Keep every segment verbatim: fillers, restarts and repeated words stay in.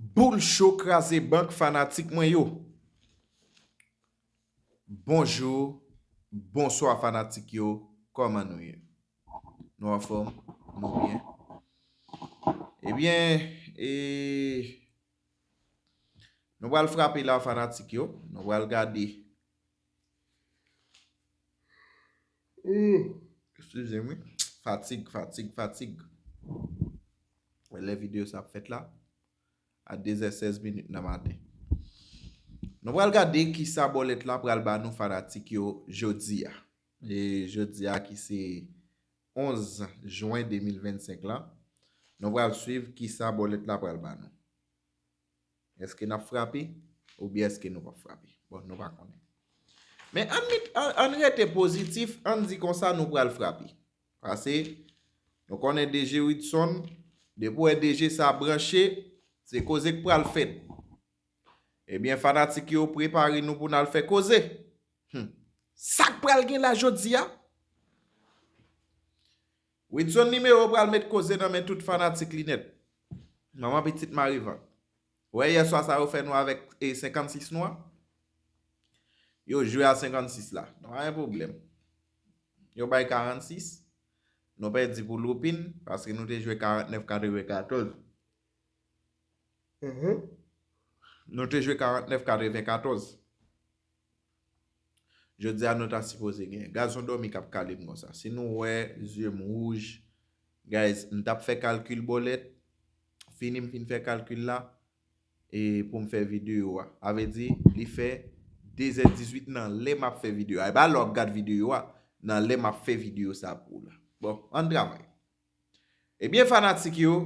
Boul cho kraze bank fanatik mwen yo. Bonjou, bonswa fanatik yo, kòman nou ye? Nou anfòm? Nou byen? Ebyen, e, nou pral frape la fanatik yo, nou pral gade. Ooh, eskize m wi. Fatig, fatig, fatig. Lè videyo sa ap fèt la, a de zè sèz minit nan maten. Nou pral gade kisa bòlèt la pral ba nou fanatik yo jodi a. E jodi a ki se onz jen de mil vennsenk la, nou pral swiv kisa bòlèt la pral ba nou. Èske n ap frape oubyen èske nou p ap frape? Bon, nou pa konnen. Men ann, ann rete pozitif, ann di konsa nou pral frape. Pase, nou konnen D J Widson, depi w wè D J sa branche, se koze k pral fèt. Ebyen, fanatik yo, prepare nou pou n al fè koze. Hmm. Sa k pral gen la jodi a? Widson Nimewo pral met koze nan men tout fanatik li nèt. Manman pitit mari vant. Ou wè yèswa sa yo fè nou avèk e senkannsis nou an? Yo jwe a senkannsis la. Nou pa gen pwoblèm. Yo bay karannsis. Nou pèdi pou Loupin, paske nou te jwe karantnèf katrevenkatòz. Mhm. Nou te jwe karantnèf katrevenkatòz. Jodi a nou ta sipoze gen. Gazon dòmi k ap kale m konsa. Si nou wè zye m wouj, guys, m t ap fè kalkil bòlèt. Fini m fin fè kalkil la, e pou m fè videyo a. A vle di, li fè de zè dizuit nan lè m ap fè videyo a. E pa lè w ap gad videyo a, nan lè m ap fè videyo sa pou w la. Bon, ann travay. Ebyen, fanatik yo,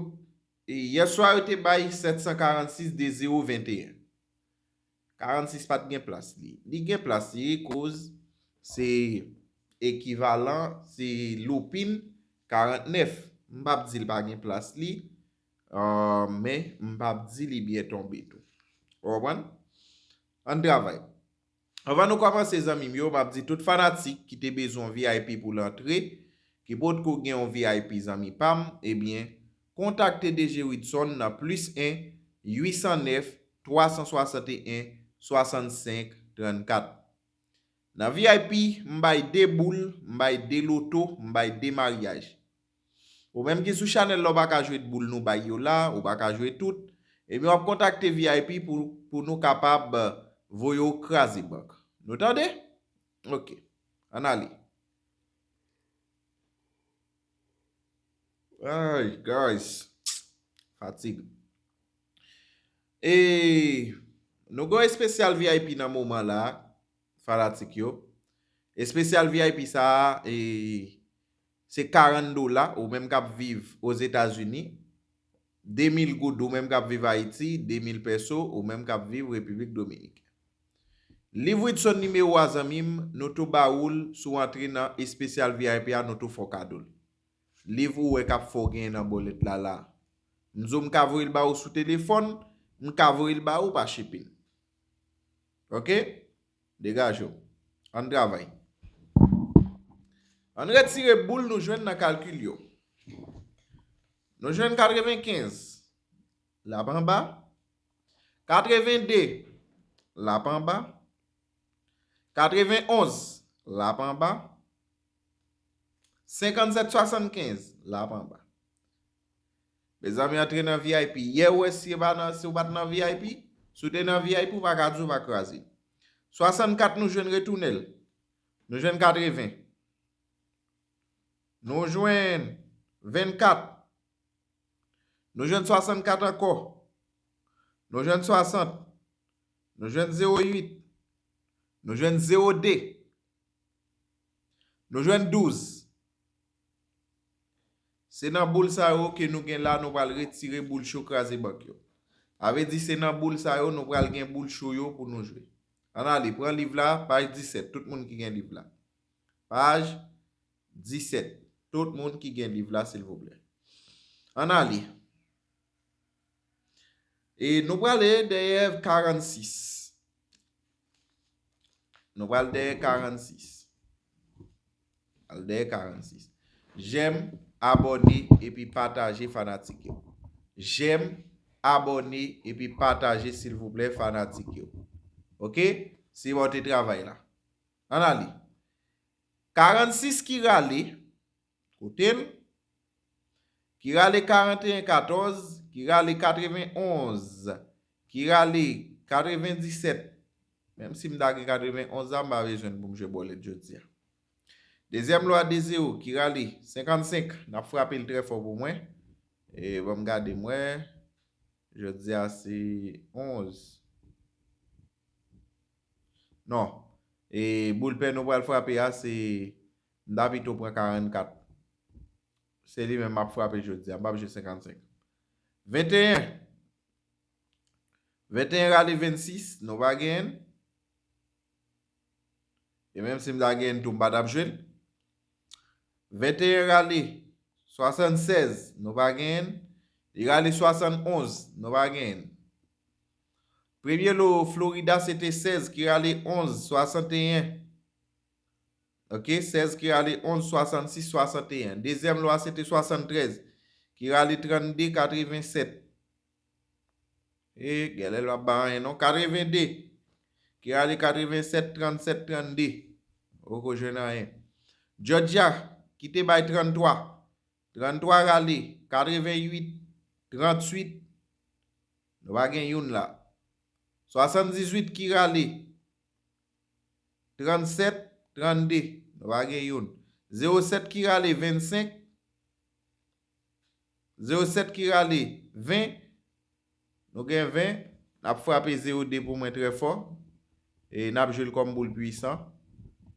e yèswa yo te bay sèt san karannsis de zewo venteyen. Karannsis pa t gen plas li. Li gen plas li, koz se ekivalan, se Loupin karantnèf. M p ap di l pa gen plas li, ah, men m p ap di li byen tonbe tou. Ou konprann? Ann travay. Anvan nou kòmanse, zanmi m yo, m ap di tout fanatik ki te bezwen yon V I P pou l antre, ki potko gen yon V I P, zanmi pa m, ebyen, kontakte D J Widson nan plis en, uit san nèf, twa san swasanteyen, swasannsenk, trannkat. Nan V I P, m bay de boul, m bay de loto, m bay de maryaj. Ou menm ki sou chanèl la, ou pa ka jwe boul nou bay yo la, ou pa ka jwe tout, ebyen w ap kontakte V I P pou, pou nou kapab, eh, voye w kraze bank. Nou tande? Ok. Ann ale. Ay, guys. Fatig. E nou gen yon espesyal V I P nan moman la, fanatik yo. Espesyal V I P sa a, e, se karant dola, ou menm k ap viv Ozetazini, de mil goud, ou menm k ap viv Ayiti, de mil pèso, ou menm k ap viv Repiblik Dominikèn. Liv Widson nimewo a, zanmi m, nou tou ba ou l, si w antre nan espesyal V I P a, nou tou fè w kado l. Liv ou wè k ap fè w genyen nan bòlèt la la. M di w m ka voye l ba ou sou telefòn, m ka voye l ba ou pa shipping. Ok? Degaje w. Ann travay. Ann retire boul nou jwenn nan kalkil yo. Nou jwenn katrevenkenz. L ap anba. Katrevende. L ap anba. Katrevenonz. L ap anba. Senkannsèt swasannkenz. L ap anba. Mezanmi, antre nan V I P. Yè ou wè si w pa nan, si w pa t nan V I P, si w te nan V I P, ou pa ka di w pa kraze. Swasannkat nou jwenn retounen l. Nou jwenn katreven. Nou jwenn vennkat. Nou jwenn swasannkat ankò. Nou jwenn swasant. Nou jwenn zewo uit. Nou jwenn zewo de. Nou jwenn douz. Se nan boul sa yo ke nou gen la, nou pral retire boul cho kraze bank yo. Sa vle di se nan boul sa yo nou pral gen boul cho yo pou nou jwe. Ann ale, pran liv la, paj disèt, tout moun ki gen liv la. Paj disèt. Tout moun ki gen liv la, silvouplè. Ann ale. E nou prale dèyè karannsis. Nou pral dèyè karannsis. Al dèyè karannsis. Jèm, abòne, epi pataje fanatik yo. Jèm, abòne epi pataje silvouplè fanatik yo. Oke? Se bon te travay la. Ann ale. Karannsis ki rale, kote l? Ki rale karanteyen katòz, ki rale katrevenonz, ki rale katrevendisèt. Menm si m ta gen katrevenonz la, m pa bezwen l pou m jwe bòlèt jodi a. Dezyèm lwa de zewo, ki rale senkannsenk, n ap frape l trè fò pou mwen. E ban m gade m wè. Jodi a se onz. Non. E boul pè nou pral frape a se, m ta pito pran karannkat. Se li menm m ap frape jodi a. M p ap jwe senkannsenk. Venteyen. Venteyen rale vennsis, nou pa genyen l. E menm si m ta genyen l tou, m pa t ap jwe l. Venteyen rale swasannsèz, nou pa genyen l. Li rale swasannonz, nou pa genyen l. Premye lo Florida se te sèz ki rale onz swasanteyen. Oke, sèz ki rale onz swasannsis swasanteyen. Dezyèm lwa se te swasanntrèz ki rale trannde katrevensèt. E genlè l p ap bay anyen non. Katrevende ki rale katrevensèt trannsèt trannde. Poko jwenn anyen. Georgia ki te bay tranntwa. Tranntwa rale katrevenuit trantuit. Nou pa gen youn la. Swasanndizuit ki rale trannsèt trannde. Nou pa gen youn. Zewo sèt ki rale vennsenk. Zewo sèt ki rale ven. Nou gen ven. N ap frape zewo de pou mwen trè fò. E n ap jwe l kòm boul pwisan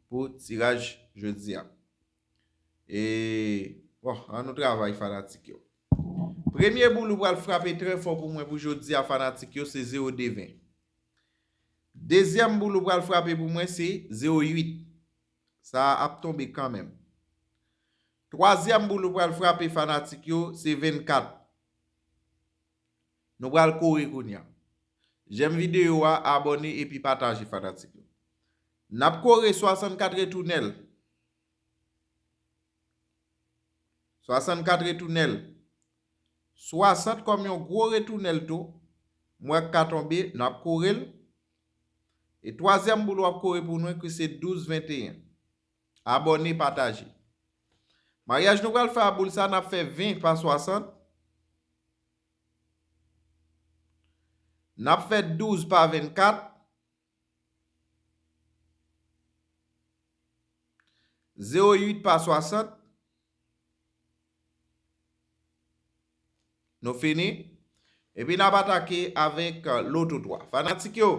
pou tiraj jodi a. E, bon, an nou travay fanatik yo. Premye boul ou pral frape trè fò pou mwen pou jodi a fanatik yo se zewo de ven. Dezyèm boul ou pral frape pou mwen se zewo uit. Sa a ap tonbe kanmenm. Twazyèm boul ou pral frape fanatik yo se vennkat. Nou pral kore kounye a. Jèm videyo a, abòne epi pataje fanatik yo. N ap kore swasannkat retounèl. Swasannkat retounèl. Swasant kòm yon gwo retounèl tou. M wè k ka tonbe, n ap kore l. E twazyèm boul w ap kore pou nou ki se douz venteyen. Abòne, pataje. Maryaj nou pral fè a boul sa, n ap fè ven pa swasant. N ap fè douz pa vennkat. Zewo uit pa swasant. Nou fini. Epi n ap atake avèk, euh, loto twa. Fanatik yo,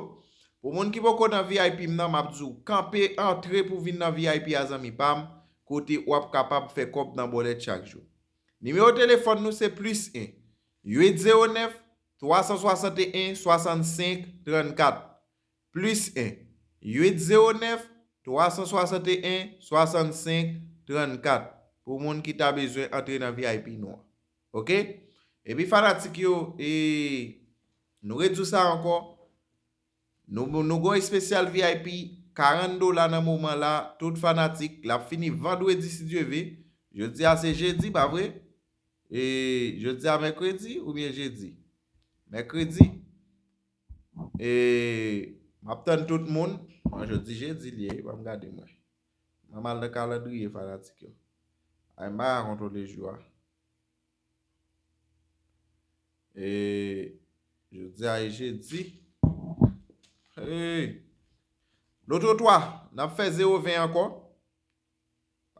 pou moun ki poko nan V I P m nan, m ap di w, kanpe antre pou vin nan V I P a zanmi pa m, kote w ap kapab fè kòb nan bòlèt chak jou. Nimewo telefòn nou se plis en, uit zewo nèf, twa san swasanteyen, swasannsenk, trannkat. Plis en, uit zewo nèf, twa san swasanteyen, swasannsenk, trannkat. Pou moun ki ta bezwen antre nan V I P nou an. Oke? Epi fanatik yo, e, nou redi w sa ankò. Nou, nou gen yon espesyal V I P, karant dola nan moman la, tout fanatik, l ap fini vandredi si Dye ve. Jodi a se jedi, pa vre? E jodi a mèkredi oubyen jedi? Mèkredi. E m ap tann tout moun. Bon, jodi jedi li ye, ban m gade mwen. M al nan kalandriye fanatik yo. Ay, m pa ka kontwole jou a. E jodi a e jedi. Hey. Loto twa, n ap fè zewo ven ankò.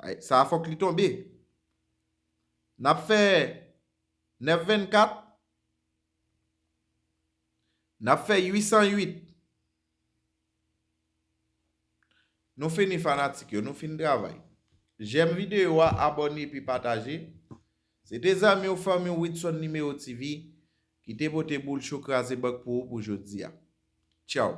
Ay, sa a fòk li tonbe. N ap fè nèf vennkat. N ap fè uit san uit. Nou fini fanatik yo, nou fin travay. Jèm videyo a, abòne epi pataje. Se te zanmi w, fanmi w Widson Nimewo T V ki te pote boul cho kraze bank pou ou pou jodi a. Tchaw.